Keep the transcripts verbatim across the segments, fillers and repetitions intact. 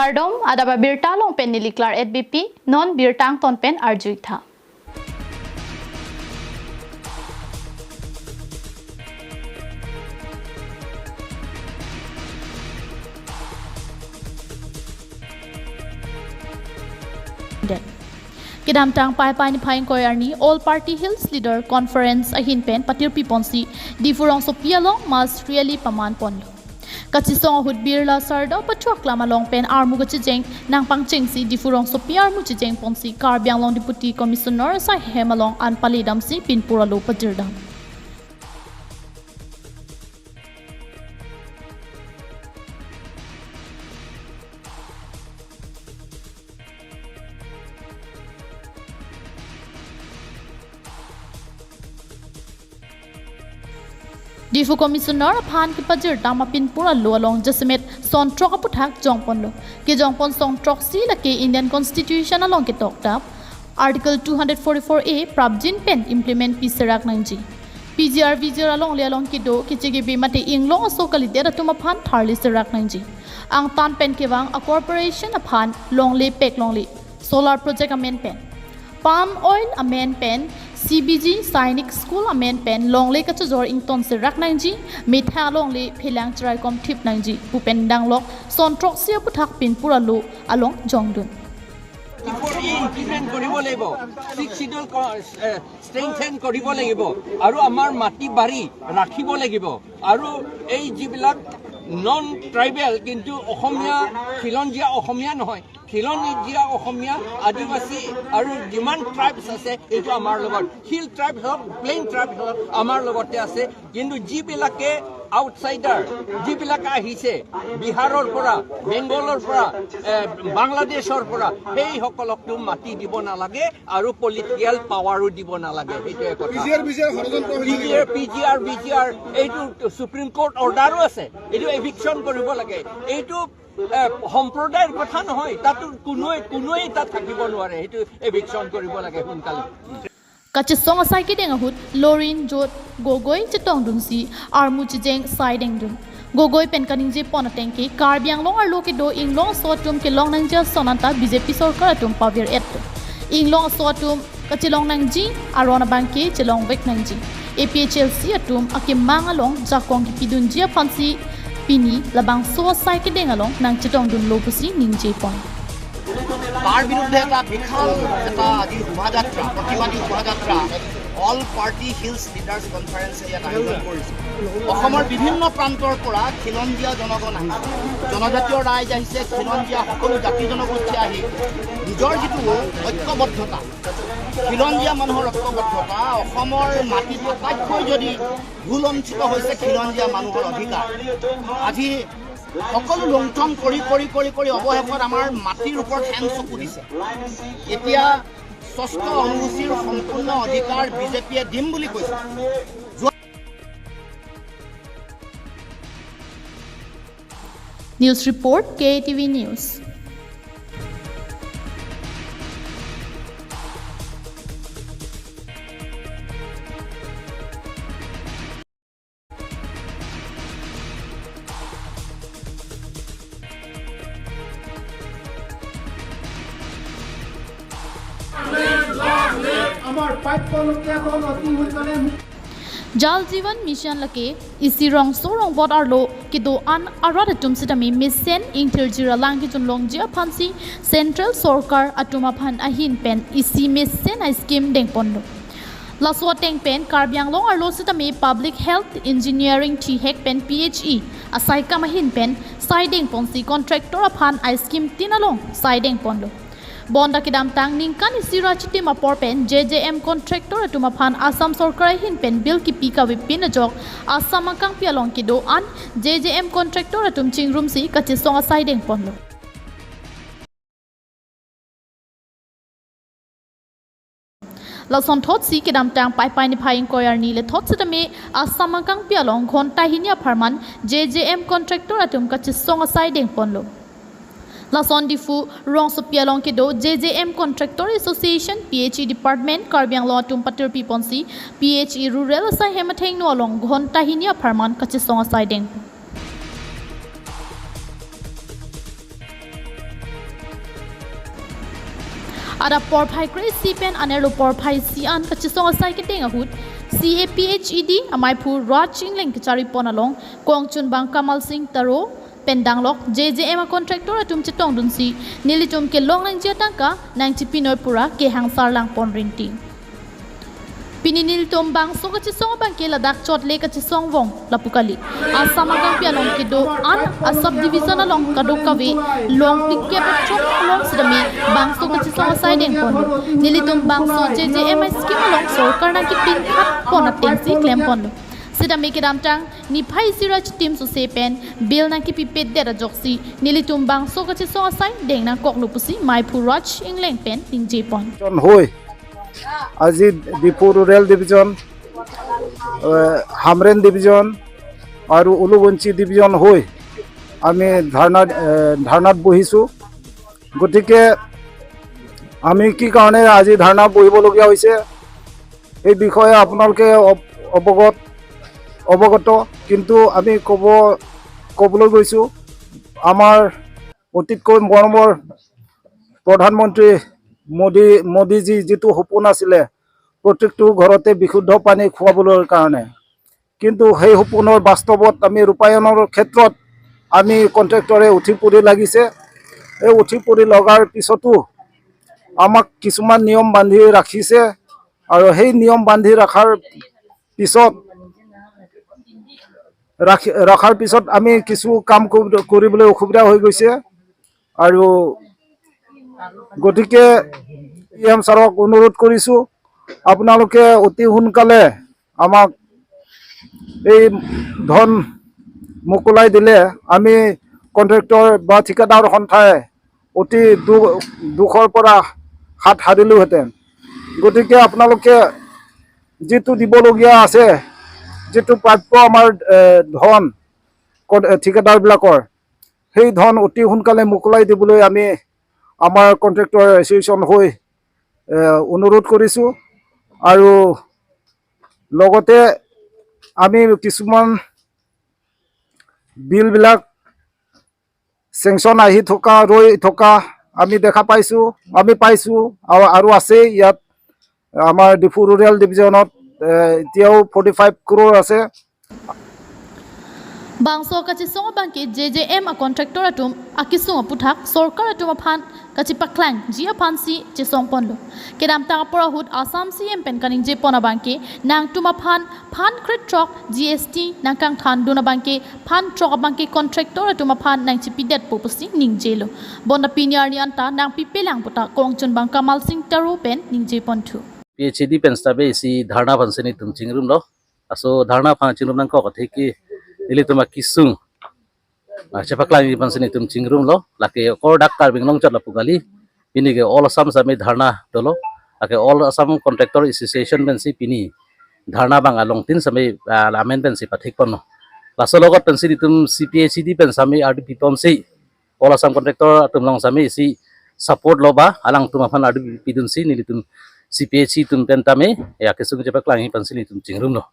Kardom, adap abirta along pen neli Klar at B P, non birta angton pen arju-ik tha. Kedamtang Paipai niphai ingkoi arni All Party Hills Leader Conference ahin pen patirpi ponsi Diphu rongsopi along mass rally paman ponlo. Kachesong ahut Birla Sardar Pathak Lam along pen armu kachejeng nangpangchengsi Diphu rongsopi armu chejeng ponsi Karbi Anglong Deputy Commissioner asai hem along an pale damsi pinpur alo pajirdam. Diphu Commissioner aphan kepajirdam apinpur alo along jasemet son throk aphuthak jongponlo. Kejongpon son throksi lake Indian Constitution along ketok tap Article two hundred forty-four A prapjin pen implement pi serak nangji. P G R V G R alongle along kedo kechegebe mate inglong aso kalidet atum aphan tharli serak nangji. Angtan pen kevang a corporation aphan longle pek longle, solar project amen pen, palm oil amen pen, C B G Sainik School amen pen longle kachojor ington serak nangji, methang alongle phelang cheraikom thip nangji pu pen danglok son throksi aphuthak pinpur alo along jongdun. Before implement কৰিব লাগিব, six schedule ক-, এ, ষ্ট্ৰেংথেন কৰিব লাগিব আৰু আমাৰ মাটি বাৰী ৰাখিব লাগিব। আৰু এই যিবিলাক নন ট্ৰাইবেল, কিন্তু অসমীয়া, খিলঞ্জীয়া অসমীয়া নহয়, খিলঞ্জীয়া অসমীয়া, আদিবাসী আৰু যিমান ট্ৰাইবছ আছে, এইটো আমাৰ লগত, হিল ট্ৰাইবছ হওক, প্লেইন ট্ৰাইবছ হওক, আমাৰ লগতে আছে। কিন্তু যিবিলাকে আউটছাইডাৰ, যিবিলাক আহিছে বিহাৰৰ পৰা, বেংগলৰ পৰা, এ, বাংলাদেশৰ পৰা, সেইসকলকতো মাটি দিব নালাগে আৰু পলিটিকেল পাৱাৰো দিব নালাগে। সেইটোৱে কথা। পি জি আৰ, ভি জি আৰ ষড়যন্ত্ৰ হৈছে নেকি? পি জি আৰ, পি জি আৰ, ভি জি আৰ এইটো ছুপ্ৰিম কোৰ্ট অৰ্ডাৰো আছে, এইটো এভিকশ্যন কৰিব লাগে। এইটো, এ, সম্প্ৰদায়ৰ কথা নহয়, তাতো কোনোৱে, কোনোৱেই তাত থাকিব নোৱাৰে। সেইটো এভিকশ্যন কৰিব লাগে সোনকালে। Kachesong asai kedeng ahut Lorin Jot Gogoi chetongdunsi armu chejeng saidengdun. Gogoi pen kaningje pon ateng ke Karbi Anglong arlo kedo inglong aso atum kelong nangji ason anta B J P sorkar atum pavir-et. Inglong aso atum kachelong nangji aron abang ke chelongvek nangji. A P H L C atum akemang along jakong kepidunji aphansi pini labangso asai kedeng along nangchetongdunlo pusi ningje pon. তাৰ বিৰুদ্ধে এটা বিশাল এটা আজি শোভাযাত্ৰা, প্ৰতিবাদী শোভাযাত্ৰা all party hills leaders কনফাৰেন্সে ইয়াত আয়োজন কৰিছে। অসমৰ বিভিন্ন প্ৰান্তৰ পৰা খিলঞ্জীয়া জনগণ আহিছে, জনজাতীয় ৰাইজ আহিছে, খিলঞ্জীয়া সকলো জাতি জনগোষ্ঠী আহি নিজৰ যিটো ঐক্যবদ্ধতা, খিলঞ্জীয়া মানুহৰ ঐক্যবদ্ধতা, অসমৰ মাটিত আটাইতকৈ যদি ভূলঞ্চিত হৈছে খিলঞ্জীয়া মানুহৰ অধিকাৰ, আজি সকলো লুণ্ঠন কৰি কৰি কৰি কৰি অৱশেষত আমাৰ মাটিৰ ওপৰত শেন চকু দিছে। এতিয়া ষষ্ঠ অনুসূচীৰ সম্পূৰ্ণ অধিকাৰ বিজেপিয়ে দিম বুলি কৈছে। News report, K T V News. আমাৰ প্ৰাপ্য লোকে অতি সোনকালে Jal Jeevan Mission lake isi rongso rongbot arlo kedo-an arat atum sitame mesen ingthirjir alang kejun longji aphansi Central Sorkar atum aphan ahin pen isi mesen a-scheme dengponlo. Laso ateng pen Karbi Anglong arlo sitame Public Health Engineering thihek pen P H E asaikam ahin pen saidengponsi contractor aphan a-scheme tin along saidengponlo. Bonta kedamtang ningkan isi ra chitim apor pen J J M contractor atum aphan Assam Sorkar ahin pen bill kipi kavepin ajok Assam akangpi along kedo-an J J M contractor atum chingrumsi kachesong asaidengponlo. Lason thotsi kedamtang Paipai niphai ingkoi arni le thot sitame Assam akangpi along ghonta hini apharman J J M contractor atum kachesong asaidengponlo. Lason Diphu rongsopi along kedo J J M Contractor Association, P H E Department, Karbi Anglong atum patirpi ponsi P H E Rural asai hem athengno along ghonta hini apharman kachesong asaideng. Adap porphai kre-isi pen anerlo porphai isi an kachesong asai kedeng ahut C A P H E D amaiphu Raj Engleng kecharipon along kongchunbang Kamal Singh Taro pen danglok J J M a contractor atum chetongdunsi nelitum kelong nangji atangka nangchipinoi pura kehangsar langpon rinti. Pini nelitum bangso kachesong abangke ladak chotle kachesong vong lapu kali. Assam agangpi along kedo an a-sub division along kadokave long pikep chok along sitame bangso kachesong asai dengponlo. Nelitum bangso J J M I scheme along sorkar nangkepin khat pon atengsi klemponlo. Sitame kedamtang niphai isi ra chitim sose pen bill nangkepipedet ajoksi nelitum bangso kachesong asai deng nangkoklo pusi maiphu Raj Engleng pen ningjepon. জন হৈ আজি Diphu rural division, এ, হামৰেণ ডিভিজন আৰু উলুবঞ্চি ডিভিজন হৈ আমি ধৰ্ণা, এ, ধৰ্ণাত বহিছোঁ। গতিকে আমি কি কাৰণে আজি ধৰ্ণা বহিবলগীয়া হৈছে, সেই বিষয়ে আপোনালোকে অৱ-, অৱগত, অৱগত। কিন্তু আমি ক'ব, ক'বলৈ গৈছোঁ, আমাৰ অতিতকৈ মৰমৰ প্ৰধানমন্ত্ৰী মোদী, মোদীজী যিটো সপোন আছিলে, প্ৰত্যেকটো ঘৰতে বিশুদ্ধ পানী খুৱাবলৈ কাৰণে, কিন্তু সেই সপোনৰ বাস্তৱত আমি ৰূপায়ণৰ ক্ষেত্ৰত আমি কণ্ট্ৰেক্টৰে উঠি পৰি লাগিছে। এই উঠি পৰি লগাৰ পিছতো আমাক কিছুমান নিয়ম বান্ধি ৰাখিছে আৰু সেই নিয়ম বান্ধি ৰখাৰ পিছত, ৰাখি, ৰখাৰ পিছত আমি কিছু কাম কৰিব-, কৰিবলৈ অসুবিধা হৈ গৈছে। আৰু গতিকে ই এম ছাৰক অনুৰোধ কৰিছোঁ, আপোনালোকে অতি সোনকালে আমাক এই ধন মোকলাই দিলে আমি কণ্ট্ৰেক্টৰ বা ঠিকাদাৰ সন্থাই অতি দু-, দুখৰ পৰা হাত সাৰিলোহেঁতেন। গতিকে আপোনালোকে যিটো দিবলগীয়া আছে, যিটো প্ৰাপ্য আমাৰ, এ, ধন কন-, এ, ঠিকাদাৰবিলাকৰ, সেই ধন অতি সোনকালে মোকলাই দিবলৈ আমি আমাৰ কণ্ট্ৰেক্টৰ এছ'চিয়েশ্যন হৈ, এ, অনুৰোধ কৰিছোঁ। আৰু লগতে আমি কিছুমান বিলবিলাক চেংচন আহি থকা, ৰৈ থকা আমি দেখা পাইছোঁ, আমি পাইছোঁ আৰু, আৰু আছে ইয়াত আমাৰ ডিফু ৰুৰেল ডিভিজনত, এ, এতিয়াও ফৰ্টি ফাইভ ক্ৰ'ৰ আছে। Bangso kachesong abangke J J M a contractor atum akesung aputhak sorkar atum aphan kachepaklangji aphansi chesongponlo. Kedamtang apor ahut Assam C M pen kaningjepon abangke nangtum aphan phan krethrok G S T nangkangthandun abangke phan throk abangke contractor atum aphan nangchipidetpo pusi ningjelo. Bonta pini arni anta nangpipelang puta kongchunbang Kamal Singh Taro pen ningjeponthu. P H E D pen sitame isi dharna aphansi nelitum chingrumlo. Laso dharna aphan chingrum nangkok atheke nelitum akesung, ah, chepaklangji aphansi nelitum chingrumlo. Lake okor dak Karbi Anglong chot lapu kali. Pini ke All Assam sitame dharna dolo. Lake All Assam Contractor Association pensi pini dharna abang alongtin sitame, ah, amen pensi pathikponlo. Laso logot pensi nelitum C P H E D pen sitame ardi piponsi All Assam Contractor atum along sitame isi support lo ba, alangtum aphan ardi pidunsi nelitum C P H E atum pen tame, ya, kesung chepaklangji aphansi nelitum chingrumlo.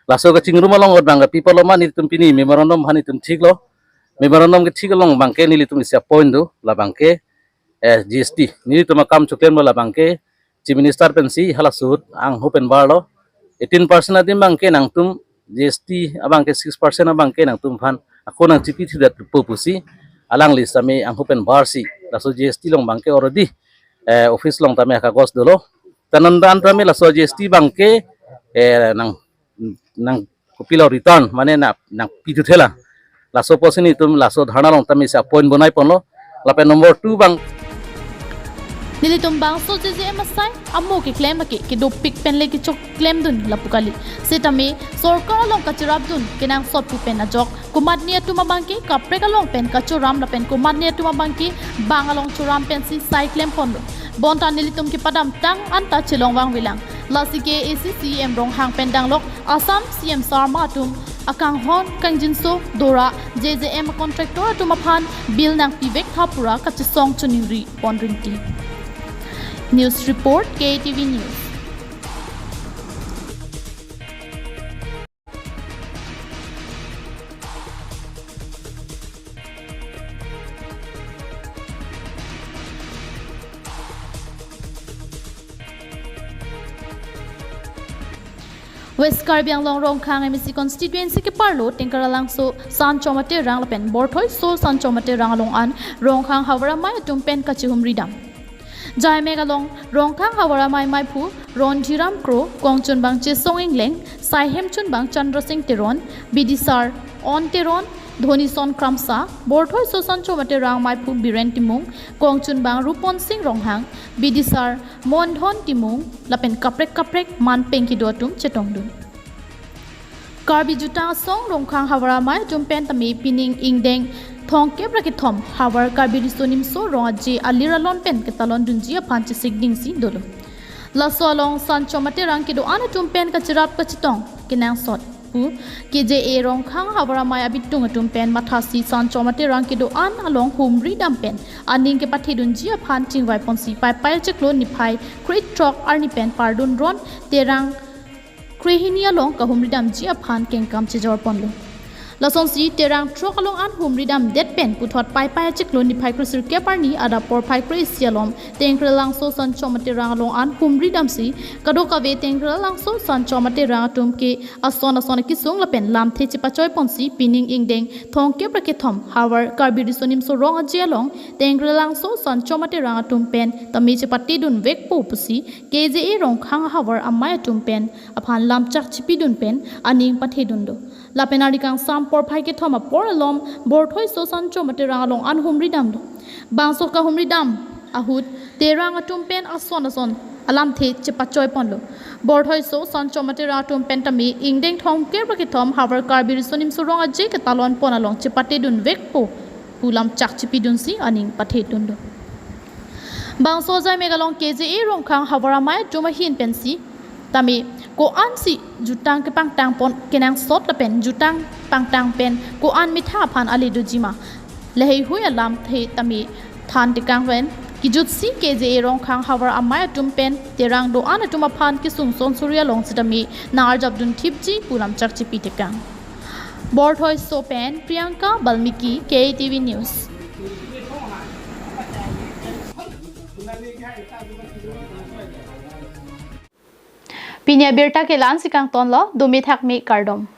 Laso kachingrum along abang kapi pulo ma nelitum pini memorandum aphan nelitum thiklo. Memorandum kethik along abangke nelitum isi a-point do, labangke, eh, G S T. Nelitum akam choklemlo labangke, Chief Minister pensi halaso ahut angho pen barlo. Eighteen percent adim abangke nangtum G S T abangke six percent abangke nangtum aphan ako nangchipithudetpo pusi alangli sitame angho pen barsi. Laso G S T along abangke already, eh, office along tame kagos dolo. Tanandan tame laso G S T abangke, eh, nang, nang kopilo return, mane na, nangpithuthelang. Laso apotsi nelitum laso dharna along tame isi a-point bonaiponlo. Lapen number two abang. Nelitum bangso J J M asai amo keklem ake kedopik pen le kechoklemdun lapu kali. Sitame sorkar along kacherapdun kenangsot pu pen ajok komatne atum abangke kaprek along pen kachoram lapen komatne atum abangke bang along choram pensi sai klemponlo. Bonta nelitum kepadamtang anta chelong vangvelang. Lasi ke A C C M Ronghang pen danglok Assam C M sarma atum akanghon kangjinso dora J J M contractor atum aphan bill nangpivek tha pura kachesong choningri pon rinti. News report, K T V News. West Karbi Anglong Rongkhang M A C constituency keparlo Tengkralangso Sanchom Aterang lapen Borthoiso Sanchom Aterang along an Rongkhang Havar Amei atum pen kachihumri dam. Jaimek along Rongkhang Havar Amei meiphu Ronjiram Kro, kongchunbang Chesong Engleng, saihemchunbang Chandra Sing Teron, bidisar On Teron, Dhonison Kramsa, Borthoiso Sanchom Aterang meiphu Biren Timung, kongchunbang Rupon Sing Ronghang, bidisar Mondhon Timung lapen kaprek kaprek manpeng kedo atum chetongdun. Karbi Jutang Asong Rongkhang Havar Amei atum pen tame pining ingdeng thomkep ra kethom Havar Karbi Riso Nimso Rong Aje alir alon pen ketalon dunji aphan chesikdingsi dolo. Laso along Sanchom Aterang kedo-an atum pen kachirap kachetong kenangsot pu K J A Rongkhang Havar Amei abitung atum pen mathasi Sanchom Aterang kedo-an along humri dam pen aning kepathedunji aphan chingvaiponsi Paipai achiklo niphai krethrok arni pen pardun ron Terang krehini along kahumri damji aphan kengkam chejorponlo. Lasonsi Terang throk along an humri damdet pen puthot Paipai achiklo niphai kresirkep arni adap porphai kre-isi alom Tengkralangso Sanchom Aterang along an humri damsi kadokave Tengkralangso Sanchom Aterang atum ke ason ason akesung lapen lamthe chepachoiponsi pining ingdeng thomkep ra kethom Havar Karbi Riso Nimso Rong Aje along Tengkralangso Sanchom Aterang atum pen tame chepatedun vekpo pusi K J A Rongkhang Havar Amei atum pen aphan lamchak chipidun pen aning pathedun do. Lapen arni kangsam porphai kethom apor alom Borthoiso Sanchom Aterang along an humri damlo. Bangso kahumri dam ahut Terang atum pen ason ason alamthe chepachoiponlo. Borthoiso Sanchom Aterang atum pen tame ingdeng thomkep ra kethom Havar Karbi Riso Nimso Rong Aje ketalonpon along chepatedun vekpo pu lamchak chipidunsi aning pathedunlo. Bangso jaimek along K J A Rongkhang Havar Amei atum ahin pensi tame ko-ansi jutang kepangtangpon kenangsot lapen jutang pangtang pen ko-an methang aphan ale dojima, laheihui alamthe tame than tekang pen kejutsi K J A Rongkhang Havar Amei atum pen Terang do-an atum aphan kesung sonsuri along sitame nang-arjapdun thipji pu lamchak chipi tekang. Borthoiso pen Priyanka Balmiki, K T V News. Pini abirta ke la-ansi kangtonlo, dumi thakmi kardom.